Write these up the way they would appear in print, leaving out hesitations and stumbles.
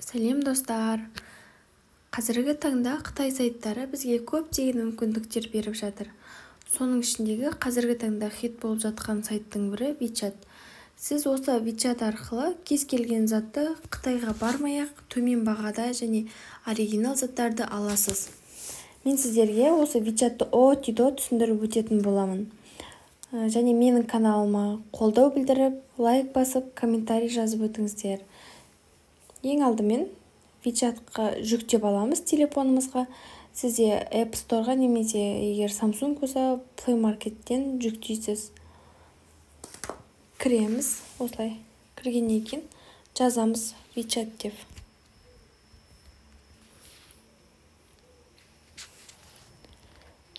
Сәлем, достар! Қазіргі таңда қытай сайттары бізге көптеген мүмкіндіктер беріп жатыр. Соның ішіндегі қазіргі таңда хит болып жатқан сайттың бірі WeChat. Сіз осы WeChat арқылы кез келген затты Қытайға бармай-ақ төмен бағада және оригинал заттарды аласыз. Мен сіздерге осы WeChatты от и до түсіндіріп өтетін боламын. Және менің каналыма қолдау білдіріп, лайк басып, комментарий жазып өтіңіздер. Ең алдымен WeChatқа жүктеп аламыз телефонымызға. Сізде App Store'ға немесе егер Samsung болса, Play Market'тен жүктейсіз. Кіреміз, осылай. Кіргеннен кейін жазамыз WeChat деп.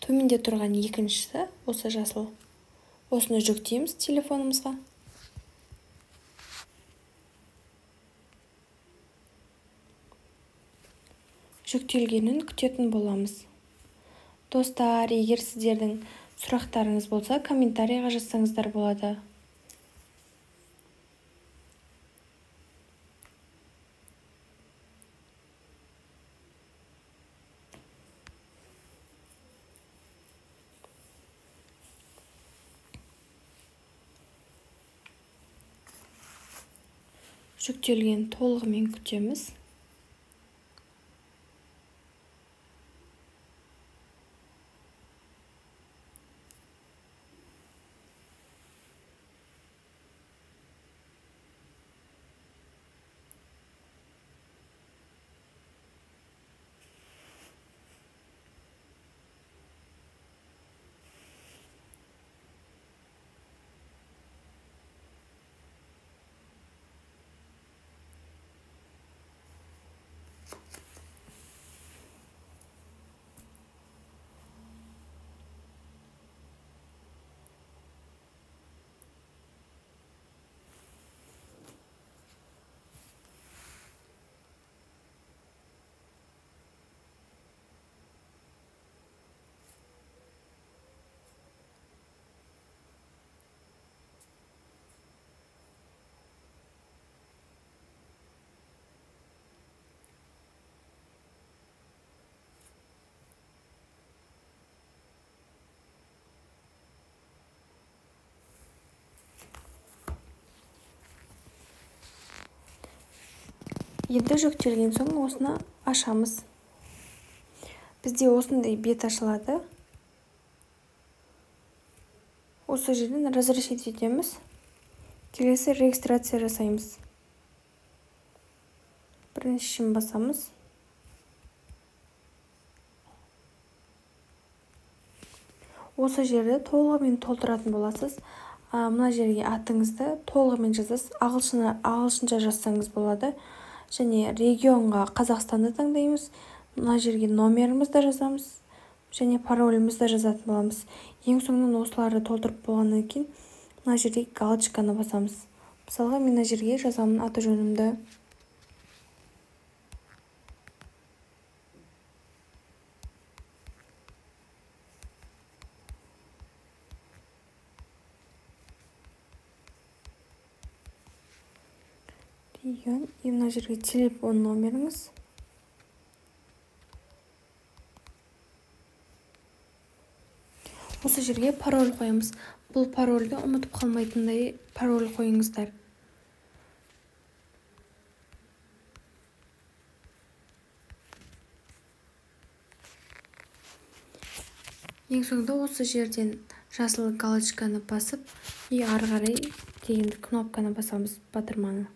Төменде тұрған екіншісі осы жасыл. Осыны жүктейміз телефонымызға. Жүктелгенін күтетін боламыз. Достар, егер сіздердің сұрақтарыңыз болса, комментарийға жазсаңыздар болады. Жүктелген толығымен күтеміз. Енді жүктелген соң осыны ашамыз. Бізде осындай бет ашылады. Осы жерден разрешить етеміз. Келесі регистрация жасаймыз. Біріншісін басамыз. Осы жерді толығымен толтыратын боласыз. Мына жерге атыңызды толығымен жазасыз. Ағылшынша жазсаңыз болады. Және регионға Қазақстанды таңдаймыз. Мына жерге номерімізді жазамыз және паролімізді жазатын боламыз. Ең соңынан осыларды толтырып болғаннан кейін мына жерге галочканы басамыз. Мысалға, мен мына жерге жазамын аты жөнімді. Регион, и мына жерге телефон номеріңіз. Осы жерге пароль қоямыз. Бұл парольді ұмытып қалмайтындай пароль қойыңыздар. Ең соңында осы жерден жасыл галочканы басып, и ары қарай деген кнопканы басамыз, батырманы.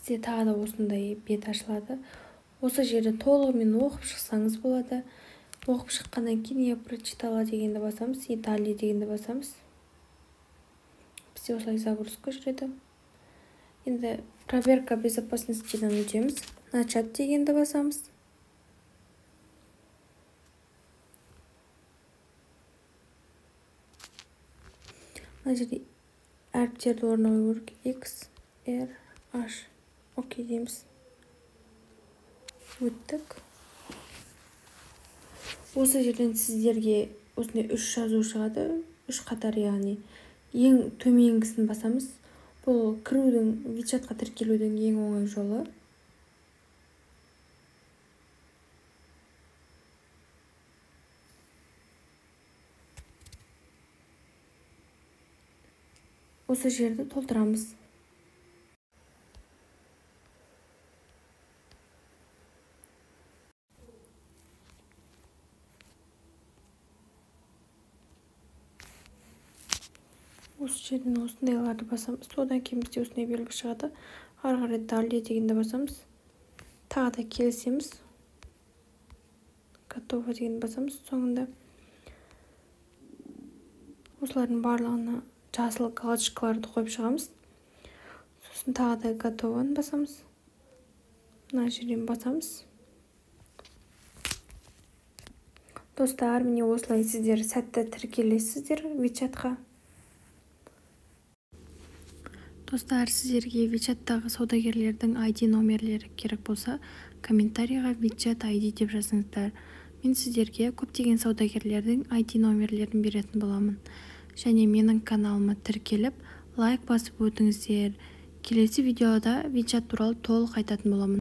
Бізде тағы да осындай бет ашылады. Осы жерді толығымен оқып шықсаңыз болады. Оқып шыққаннан кейін я прочитала дегенді басамыз, и далее дегенді басамыз. Бізде осылай загрузка жүреді. Енді проверка безопасностьден өтеміз. Начать дегенді басамыз. Мына жерде әріптерді орнына қою керек. X, R, H. Окей дейміз. Өттік. Осы жерден сіздерге осындай үш жазу шығады. Үш қатар, яғни ең төменгісін басамыз. Бұл кірудің, WeChatқа тіркелудің ең оңай жолы. Осы жерді толтырамыз. Осы жерден осындайларды басамыз. Одан кейін бізде осындай белгі шығады. Ары қарай «Далее» дегенді басамыз. Тағы да келісеміз. «Готово» дегенді басамыз. Соңында осылардың барлығына жасыл галочкаларды қойып шығамыз. Сосын тағы да «Готово»ны басамыз. Мына жерден басамыз. Достар, міне, осылай сіздер сәтті тіркелесіздер WeChatқа. Достар, сіздерге WeChatтағы саудагерлердің ID номерлері керек болса, комментарийға «WeChat ID» деп жазыңыздар. Мен сіздерге көптеген саудагерлердің ID номерлерін беретін боламын. Және менің каналыма тіркеліп, лайк басып өтіңіздер. Келесі видеода WeChat туралы толық айтатын боламын.